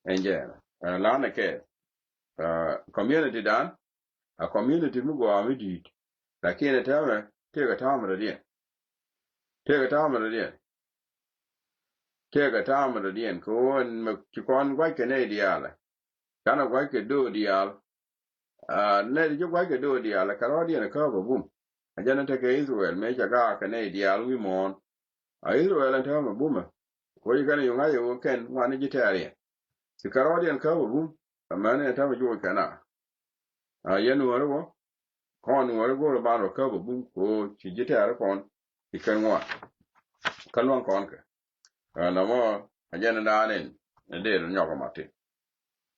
Ɛn jɛ, ɛ, lanɛ kɛ. Ɛ, community dan, a community mi gɔaa mi di̱i̱t. Lakin ɛ täämɛ, tëëkɛ ta̱a̱ mi rɔ̱diɛn. Tëëkɛ ta̱a̱ mi rɔ̱diɛn. Tëëkɛ ta̱a̱ mi rɔ̱diɛn. Kɛ ɣöö ɛn mɛ ci kɔn gua̱c kɛ nɛy diaal. Canɛ gua̱c kɛ do̱o̱k diaal. Aa, nɛy ti ci gua̱c kɛ do̱o̱k diaal, kɛ rɔ̱diɛn ɛ kääp ɛ bum. A jɛn ɛ tekɛ Israel, mëë cɛ gaak kɛ nɛy diaal wi̱i̱ muɔ̱ɔ̱n. A Israel ɛn täämɛ bumɛ. Kuɔc kɛn ɛ yuŋ a yɛ ɣöö kɛn ŋuan ni ji̱ tɛɛriɛn. Ci kɛ rɔɔdiɛn käp ɛ bum, amäni ɛn täämɛ juɔc kɛn a. A yɛn nuɔ̱ɔ̱ri wä, kɔn nuɔ̱ɔ̱ri go̱o̱rɛ ban rɔ käp ɛ bum, kɛ ɣöö ci ji̱ tɛɛri kɔn, ci kɛn ŋuan. Kä luäŋ kɔn kɛ. Ɛ, nɔmɔ, a jɛn ɛn daan ɛn, ɛn dee rɔ nyɔk ɛ mat ti.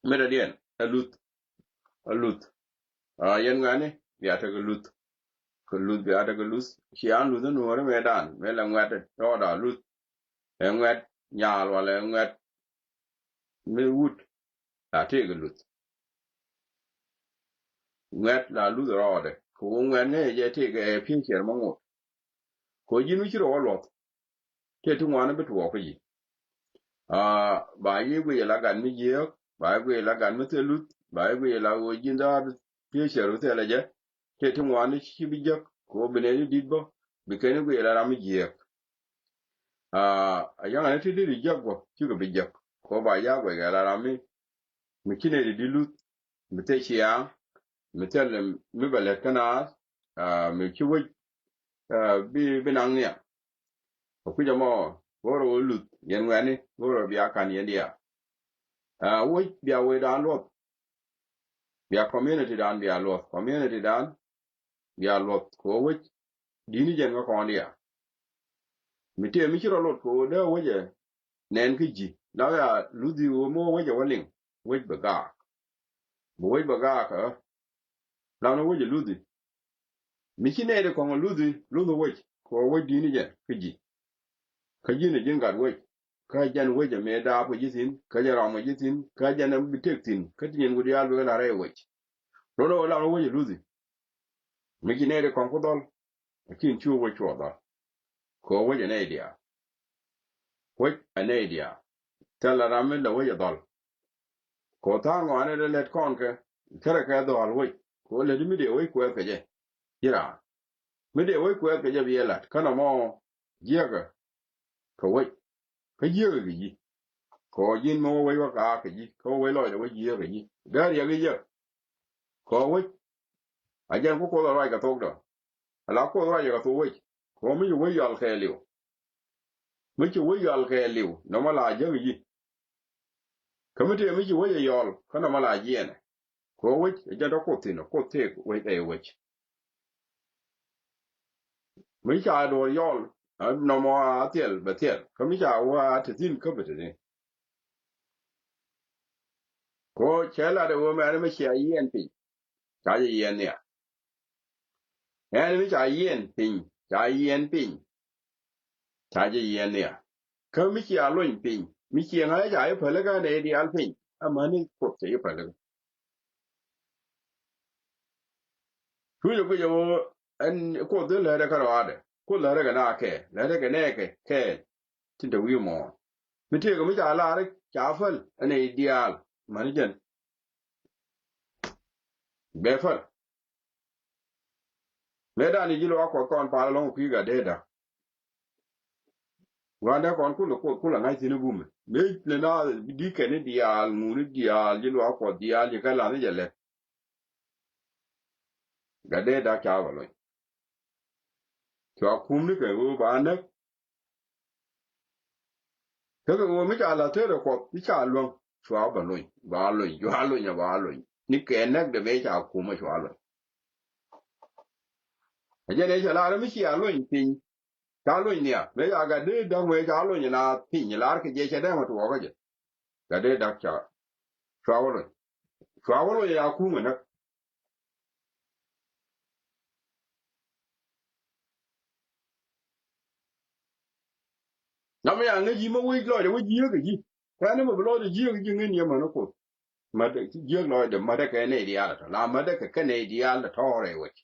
Mi dɔ̱diɛn, ɛ luth. A luth. A yɛn ŋuɛ̈tni bia tekɛ luth. Kɛ luth bia tekɛ luth. Ciaŋ luth in nuɔ̱ɔ̱ri mëëdan mëë lɛ ŋuɛ̈t rɔɔda luth. Ɛ ŋuɛ̈t nyaal walɛ ɛ ŋuɛ̈t mi wut. La tëëkɛ luth. Ŋuɛ̈t la luth rɔɔdɛ kɛ ɣöö ŋuɛ̈t ŋäcɛ jɛ tëëkɛ ɛ pi̱i̱ ciɛr ma ŋot. Kɛ ɣöö ji̱n mi ci rɔ wä luɔth. Tëë ti ŋuan bi tuɔɔk kä ji̱. Aa, ba yi guic ala gat mi jiääk, ba yi guic ala gat mi thil luth, ba yi guic ala ɣöö ji̱n dhaar pi̱i̱ cär bi thil ɛ jɛ. Tëë ti ŋuan ci bi jek, kɛ ɣöö bi nɛy ti di̱t bä, bi kɛn i̱ guic ala ram mi jiääk. Aa, a yaŋ ani ti di̱t i̱ jek bä, cikɛ bi jek. Kɛ ɣöö ba ya guic ala ram mi, mi ci nɛy ti di̱t luth, mi thil ciaaŋ, mi thil mi bɛ lät kä naath, aa, mi ci wec, aa, bi, bi naŋ nhiam. Ɛ kui̱c ɛmɔ, go̱o̱rɛ wä luth, yɛn ŋuɛ̈tni, go̱o̱rɛ bia ka̱n yɛn diaal. Aa, wec bia wecdan luɔth. Bia community dan bia luɔth. Community dan, bia luɔth kɛ ɣöö wec di̱t ni jɛn kä kɔn diaal. Mi tëë mi ci rɔ lot kɛ ɣöö dee wec ɛ nɛn kä ji̱, la ya luthi ɣöö mi wec ɛ wä liŋ, wec bɛ gaak. Bi wec bɛ gaak kä ɣä. Lam ni wec ɛ luthi. Mi ci nɛy ti kɔŋ ɛ luthi, luth ɛ wec kɛ ɣöö wec di̱t ni jɛn kä ji̱. Kä ji̱n ɛ ji̱n gat wec. Kä jɛn wec ɛ mëë daap kɛ ji̱ thi̱n, kä jɛn rɔm kɛ ji̱ thi̱n, kä jɛn ɛ bi tëk thi̱n, kä ti nyin ku diaal bikɛ la̱r rɛy wec. Luɔt ɛ ɣöö lam ni wec ɛ luthi. Mi ci nɛy ti kɔŋ ku dhɔl, lakin cu wec cuɔ dhɔl. Kɛ ɣöö wec ɛ nɛy diaal. Wec ɛ nɛy diaal. Thilɛ ram mi lɛ wec ɛ dhɔl. Kɛ ɣöö tha̱a̱ŋ ŋɔaani dee lät kɔn kɛ, kärɛ kɛ dhɔl wec. Kɛ ɣöö lät mi dee wec kuɛth kɛ jɛ. Ji̱ raan. Mi dee wec kuɛth kɛ jɛ bi jɛ la̱t. Kä nɔmɔ jiäkä kɛ wec. Kä jiäkä kɛ ji̱. Kɛ ɣöö ji̱n mi wä wec wä kaak kɛ ji̱. Kä wä wec lɔcdɛ wä jiäkä kɛ ji̱. Dee riɛk i̱ jɛ. Kɛ ɣöö wec. A jɛn ku Kuoth ɛ ruac kɛ thokdä. Ala Kuoth ruac kɛ thok wec. Kɛ ɣöö mi ci wec yɔal kɛɛliw. Mi ci wec yɔal kɛɛliw, nɔmɔ la jäk ji̱. Kä mi tëë mi ci wec ɛ yɔal, kä nɔmɔ la jiɛɛnɛ. Kɛ ɣöö wec ɛ jɛn tɔ Kuoth thi̱n, Kuoth tëëk wec ɛ wec. Mi ca duɔ̱ɔ̱r yɔal, ɛ, nɔmɔ a thil, bɛ thil. Kä mi ca wä a te thi̱n, kä bɛ te thi̱n. Kɛ ɣöö cɛ lat ɛ ɣöö mɛn mi cia yiɛn piny. Ca jɛ yiɛn nhial. Ɛn mi ca yiɛn piny, ca yiɛn piny. Ca jɛ yiɛn nhial. Kä mi cia lony piny, mi cia ŋa̱c ca jɛ päl kä nɛy diaal piny. Amäni Kuoth cɛ jɛ päl kä. Cu jɛ guic ɛ ɣöö ɛn Kuoth dee lɛ̈ɛ̈dɛ kä rɔaadɛ. Kuoth lɛ̈ɛ̈dɛ kɛ na kɛɛl, lɛ̈ɛ̈dɛ kɛ nɛɛkɛ kɛɛl. Tin te wi̱i̱ muɔ̱ɔ̱n. Mi tëëkɛ mi ca lar ca päl ɛ nɛy diaal. Amäni jɛn. Bɛ päl. Mëë dan i̱ ji̱ luaak Kuɔth kɔn pal ɛlɔ̱ŋ kui̱ gat dee da̱k. Gua̱ndɛ kɔn kulɛ Kuoth kulɛ ŋa̱c thi̱n i̱ bumɛ. Mëë lɛ na di̱kɛn i̱ diaal, ŋun i̱ diaal, ji̱ luaak Kuɔth diaal, ji̱ kɛ la̱th i̱ jɛ lɛt. Gat dee da̱k ca bɛ lony. Cua kumni kɛ ɣöö ba näk. Kä kɛ ɣöö mi ca la̱th tëëdɛ Kuɔth, mi ca luäŋ, cua bɛ lony, ba lony, cua lony, ba lony. Ni kɛ näk dee mëë ca kumä cua lony. A jɛn ëë cɛ lar mi cia lony piny, ca lony nhial, mëë ca gat dee da̱k mëë ca lony na piny, lar kɛ jɛ cɛ dee mɛ tuɔɔkä jɛ. Gat dee da̱k ca, cua wä lony. Cua wä lony ca kumä näk. Nam ya ŋäc ji̱ ma wec lɔcdɛ wec jiääk kɛ ji̱. Kɛn ni ma bi lɔcdɛ jiääk kɛ ji̱ ŋäc ni ɛmän ni Kuoth. Mätdɛ jiääk lɔcdɛ mätdɛ kɛ nɛy diaal tɔ la mätdɛ kɛ kɛ nɛy diaal tɔ rɛy wec.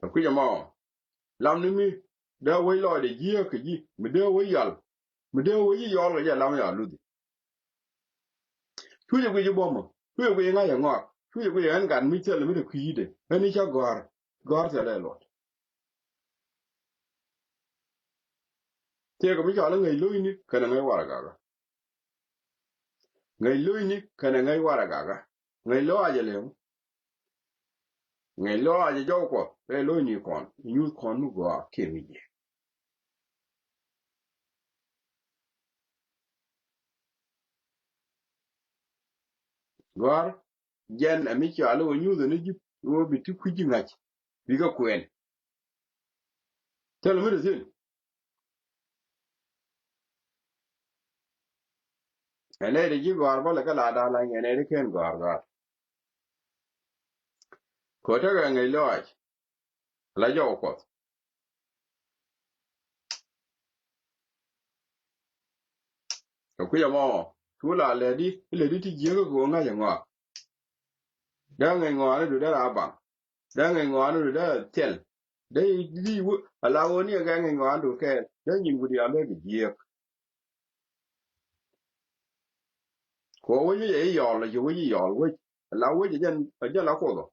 Kɛ kui̱c ɛmɔ lam ni mi dee wec lɔcdɛ jiääk kɛ ji̱ mi dee wec yɔl. Mi dee wec ji̱ yɔl kɛ jɛ lam ya luthi. Cucɛ guic i̱ buɔ̱mä, cucɛ guic i̱ ŋa̱c ɛŋɔak, cucɛ guic i̱ ɛn gat mi thilɛ mi te kui̱dɛ, ɛn i̱ cä gɔ̱a̱r, gɔ̱a̱r thilɛ luɔt. Thiekɛ mi cɔal i̱ ŋäc lo̱cni kɛnɛ ŋäc warɛgakä. Ŋäc lo̱cni kɛnɛ ŋäc warɛgakä. Ŋäc lɔaac ɛ lëë ŋu? Ŋäc lɔaac ɛ jɔw Kuɔth rɛy lo̱cni kɔn, nyuuth kɔn mi gɔaa kiɛ mi jiɛk. Gɔ̱a̱r jɛn ɛ mi cɔal i̱ wä nyuuth ɛn i̱ ji̱ wä bi ti kui̱ ji̱ ŋa̱c bikɛ kuɛn. Thilɛ mi te thi̱n. Ɛ nɛy ti ji̱ gɔ̱a̱r bä lɛ kä la da̱a̱ la nyɛ nɛy ti ken gɔ̱a̱r gɔ̱a̱r. Kɛ tekɛ ŋäc lɔaac la jɔw Kuɔth. Kɛ kui̱ ɛmɔ cu la lätdi, lätdi ti jiäkä kɛ ɣöö ŋa̱c ɛŋɔak. Dee ŋäc ŋɔaanidu dee raa baŋ. Dee ŋäc ŋɔaanidu dee thil. Dee di wä ala ɣöö ni ɛ gɛ ŋäc ŋɔaanidu kɛɛl dee nyin ku diaal dee kɛ jiääk. Kɛ ɣöö wec mi cɛ i̱ yɔl, cɛ wec i̱ yɔl wec ala wec ɛ jɛn ɛ jɛn la Kuoth ɔ.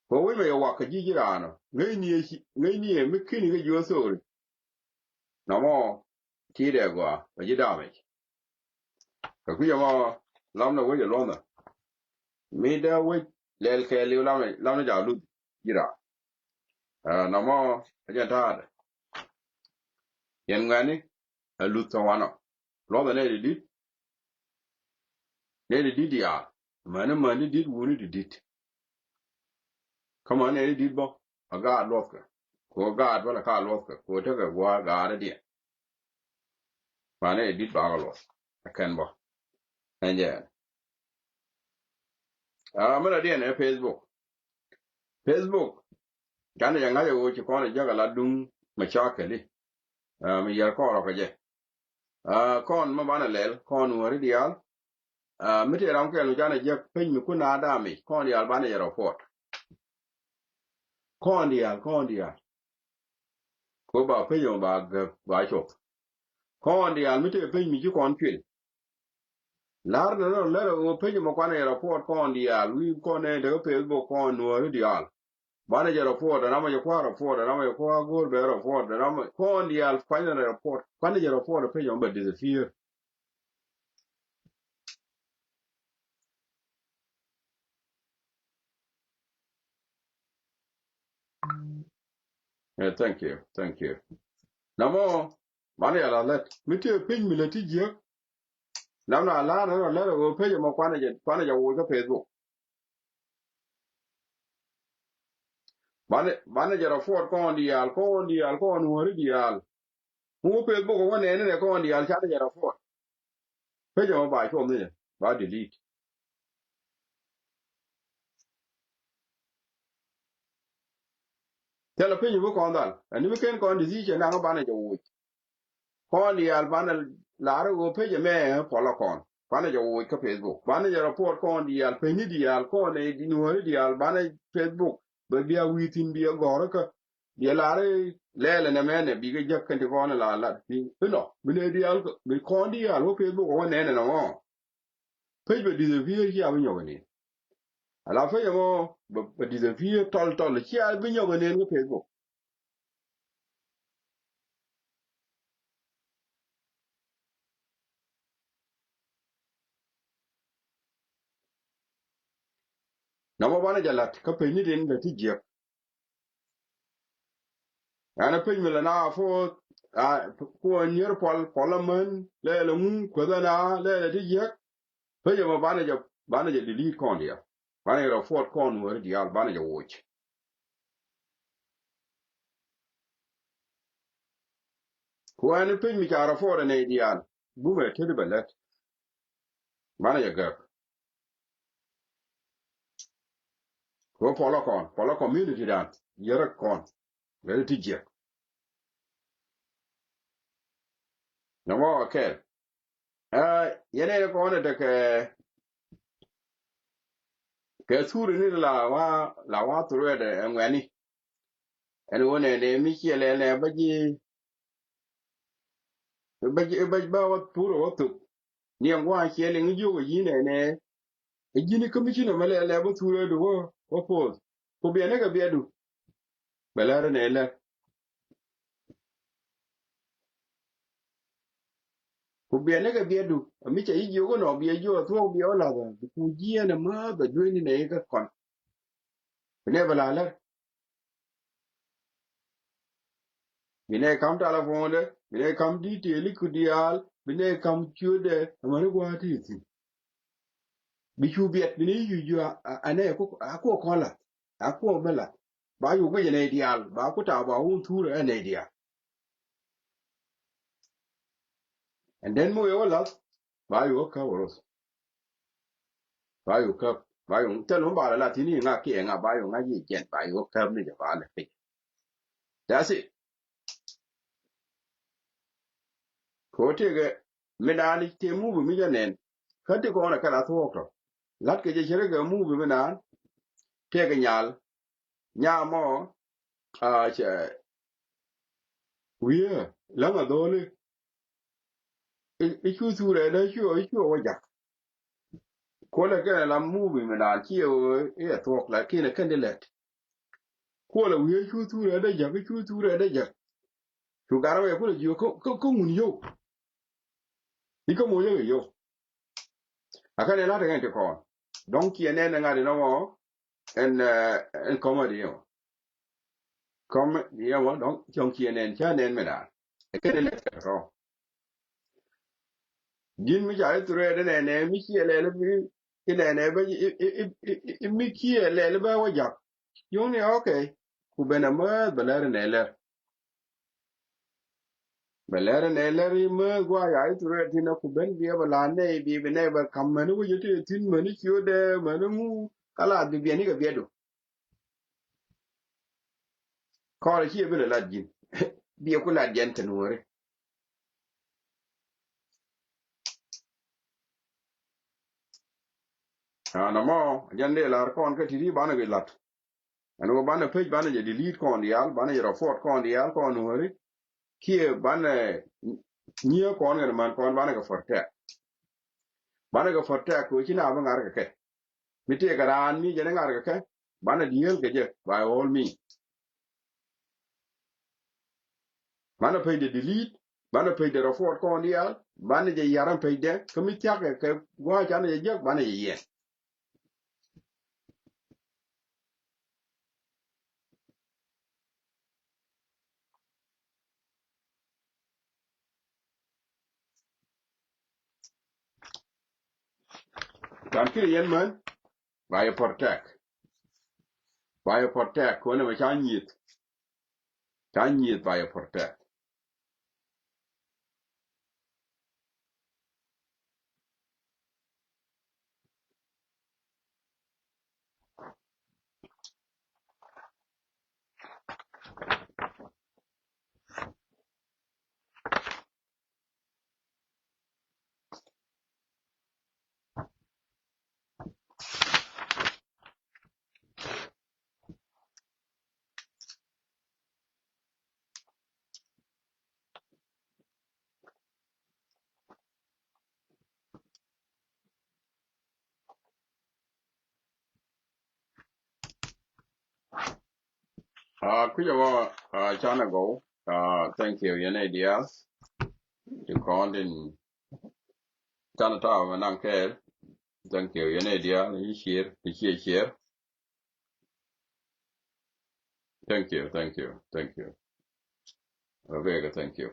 Kɛ wec mɛ yɛ wak kɛ ji̱ ji̱ raan ɔ ŋäcni ɛ ci ŋäcni ɛ mi kini kä ji̱ ɣä thööri. Nɔmɔ ti̱i̱dɛ gɔaa bɛ ji̱ damage. Kɛ kui̱c ɛmɔ lamnɛ wec ɛ luɔ̱nhä mi dee wec lɛl kɛɛliw lamnɛ lamnɛ ca luth ji̱ raan. Ɛ nɔmɔ ɛ jɛn ta̱a̱dɛ yɛn ŋuɛ̈ni ɛ luth tɔ̱ wanɔ. Luɔthɛ nɛy ti di̱t. Nɛy ti di̱t diaal. Mäni män ti di̱t, wuni ti di̱t. Kä mäni nɛy ti di̱t bä, a gaat luɔthkɛ. Kɛ ɣöö gaat bä la ka luɔthkɛ, kɛ ɣöö tekɛ gua̱a̱r gaatdiɛn. Mäni nɛy ti di̱t bakɛ luɔth. Ɛ kɛn bä. Ɛn jɛ ɛn. Aa, mi la diɛn ɛ Facebook. Facebook. Canɛ jɛ ŋa̱c ɛ ɣöö ci kɔn ɛ jäk a la duŋ mɛ cakɛli. Aa, mi yɛr kɔn rɔ kɛ jɛ. Aa, kɔn mi banɛ lɛl, kɔn wäri diaal. Aa, mi tëë ram kɛl mi canɛ jɛ peny mi kun a damic, kɔn diaal banɛ jɛ report. Kɔn diaal, kɔn diaal. Ko ba peny mi ba gäk, ba cop. Kɔn diaal mi tëë peny mi ci kɔn cuil. Lar ni rɔ lɛr ɣöö peny mi kuanɛ jɛ report kɔn diaal, wi̱i̱ kɔn nɛ tekɛ Facebook kɔn wäri diaal. Banɛ jɛ report, ram jɛ kua report, ram jɛ kua go̱o̱r bɛ report, ram kɔn diaal kuanɛ jɛ report, kuanɛ jɛ report page ɔ bɛ disappear. Yeah, thank you, thank you. Namɔ, banɛ jɛ la lɛt, mi ti piny mi lɛ ti jiäk. Lam na lar ni rɔ lɛr ɣöö page mɔ kuanɛ jɛ, kuanɛ jɛ woc kä Facebook. Banɛ, banɛ jɛ report kɔn diaal, kɔn diaal, kɔn wäri diaal. Ŋu Facebook wä nɛni nɛ kɔn diaal canɛ jɛ report. Page mɔ ba cuɔm ni jɛ, ba delete. Thilɛ page bi kɔn dhal. Ɛn ni mi ken kɔn decision naŋ banɛ jɛ woc. Kɔn diaal banɛ lar ɣöö page mɛ puɔlä kɔn. Banɛ jɛ woc kä Facebook. Banɛ jɛ report kɔn diaal, page ni diaal, kɔn ɛ nuɔ̱ri diaal, banɛ Facebook. Bɛ bia wi̱i̱ thi̱n bia gɔ̱rä kä. Bia lar lɛɛlɛ nɛ mɛnɛ bikɛ jäk kɛn ti kɔn la lat. Bi inɔ, bi nɛ diaal, bi kɔn diaal wä Facebook wä nɛnɛ nɔmɔ. Page bɛ disappear, cia bi nyɔk ɛ nen. Ala page ɛmɔ bɛ, bɛ disappear tɔl tɔl, cia bi nyɔk ɛ nen kä Facebook. Nɔmɔ banɛ jɛ lat kä page ni tin bɛ ti jiäk. Ɛn a page mi lɛ na a foth, a, kuɔ nyier puɔl, puɔl amän, lɛɛlɛ ŋu, kueth ɛn a, lɛɛlɛ ti jiäk. Page ɛmɔ banɛ jɛ, banɛ jɛ delete kɔn diaal. Banɛ jɛ report kɔn wäri diaal, banɛ jɛ woc. Kuɔ ɛn page mi ca report ɛ nɛy diaal, bumɛ teti bɛ lät. Banɛ jɛ gäk. Kɛ ɣöö puɔlä kɔn, puɔlä community dan, yärä kɔn, bɛ ti jiɛk. Nɔmɔ kɛl. Ɛ, yɛn ɛ kɔn ɛ tekɛ, kɛ thuri ni la wa, la wa thuri ɛ ŋuɛni. Ɛn ɣöö nɛ nɛ mi ciɛ lɛ lɛ bä ji̱, bä ji̱, bä, bä wä thuri wä thuk. Ni ɛn gua̱a̱ ciɛ liŋ jiök ɛ ji̱ nɛ nɛ. Ɛ ji̱n kä mi ci nɔ mɛ lɛ lɛ bä thuri ɛ du wä, wä poth. Ku biɛni kɛ biɛtdu. Bɛ lɛr ni lɛr. Ku biɛni kɛ biɛtdu, mi ca ji̱ jiök inɔ, biɛ jiök a thuɔ̱k, biɛ wä lath ɛ. Ku jiɛn ɛ määth bɛ dueeni nɛ ikä kɔn. Bi nɛ bɛ la lɛr. Bi nɛ kam telephone dɛ, bi nɛ kam detail iku diaal, bi nɛ kam ciötdɛ, amäni gua̱a̱th ti thi̱n. Bi cu biɛt, bi nɛ jiök jiök a, a, a nɛ ku, a ku kɔn lath. A kuɔk bä lath. Ba yuk guic ɛ nɛy diaal, ba ku ta̱a̱ ba wun thur ɛ nɛy diaal. And then mi wee wä lath, ba yuk kä käp wä roth. Ba yuk käp, ba yuk thil mi ba la lath thi̱n i̱ ŋa kiɛ ŋa, ba yuk ŋa̱c i̱ jɛn, ba yuk käp ni jɛ ba lɛ piny. That's it. Ko tëëkɛ mi naan i̱ tëë mubi mi jɛ nɛn. Kä ti kɔn ɛ kɛ la thuɔɔk tɔ. La̱t kɛ jɛ cɛ rɛ kɛ mubi mi naan. Tëëkɛ nyal. Nyamɔ, a, cɛ wiee läŋ a dho̱li. I̱, i̱ cu thurɛ dee cu, i̱ cu wä jak. Kuɔlɛ kɛn ɛ la mubi mi naan ci ɛ ɣöö i̱ ɛ thuɔ̱k, lakin ɛ kɛn di lɛt. Kuɔlɛ wiee cu thurɛ dee jak, i̱ cu thurɛ dee jak. Cu garɛ wɛ kulɛ jiök kä, kä, kä ŋun yio̱w. I̱ kä moc ɛ yio̱w. A kɛn ɛ la̱t ɛ kɛn ti kɔn. Dɔ̱ŋ ciɛ nɛn ɛ ŋa̱t inɔmɔ. Ɛn, ɛ, ɛn comedy yɛ mɔ. Comedy yɛ mɔ, dɔ̱ŋ cɔŋ ciɛ nɛn, ca nɛn mi da̱a̱n. Ɛ kɛn ilɛ kɛ rɔ. Ji̱n mi ca i̱ threat inɛnɛ mi ciɛ lɛl i̱, inɛnɛ bä i̱, i̱, i̱, i̱, i̱ mi ciɛ lɛl i̱ bä wä jak. Yuŋni, okay. Ku ben a määth bɛ lɛr inɛ lɛr. Bɛ lɛr inɛ lɛr i̱ määth gua̱a̱ ca i̱ threat thi̱n a ku ben biɛ bɛ la̱r nɛy bi bi nɛy bɛ ka̱m mäni wec i̱ ti thi̱n mäni ciötdɛ mäni ŋu. Ka la bi biɛni kɛ biɛtdu. Kɔrɛ ciɛ bi lɛ lat ji̱n. Biɛ ku lat jɛn te nuɔ̱ɔ̱ri. An amɔ jɛn dee lar kɔn kä ti̱ti̱ banɛ kɛ lat. Ɛn wä banɛ page banɛ jɛ delete kɔn diaal, banɛ jɛ report kɔn diaal kɔn nuɔ̱ɔ̱ri. Kiɛ banɛ nyiee kɔn kɛn man kɔn banɛ kɛ protect. Banɛ kɛ protect kɛ wä ci na bi ŋa̱r kɛ kɛ. Mi tëëkɛ raan mi jɛn i̱ ŋa̱r kɛ kɛ, banɛ dieel kɛ jɛ by all means. Banɛ page de delete, banɛ page de report kɔn diaal, banɛ jɛ yar ɛn page de, kä mi thia̱k kɛ, kɛ gua̱a̱c canɛ jɛ jiäk, banɛ jɛ yiɛn. Kan kiɛ yɛn män, ba yɛ protect. Ba yɛ protect, kɔn ɛmɛ ca nyieth. Ca nyieth ba yɛ protect. Ah, kui̱cä wä, ah, canɛ gɔw. Ah, thank you yɛn ɛ diaal. Ti kɔn tin canɛ ta̱a̱ mɛ naŋ kɛɛl. Thank you yɛn ɛ diaal. I̱ cier, i̱ cier, cier. Thank you, thank you, thank you. Okay, thank you.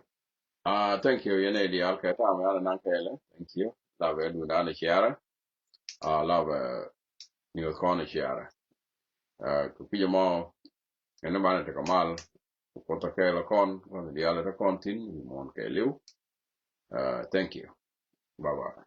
Ah, thank you yɛn ɛ diaal kɛ ta̱a̱ mɛ anɛ naŋ kɛɛl. Thank you. La bɛ dun dan ciara. Ah, la bɛ news kɔn ciara. Ah, ku kui̱cä mɔ ɛn banɛ tekɛ mal. Ku Kuoth a kɛɛl kɔn, kɔn diaal te kɔn thin, muɔ̱ɔ̱n kɛɛliw. Ah, thank you. Bye bye.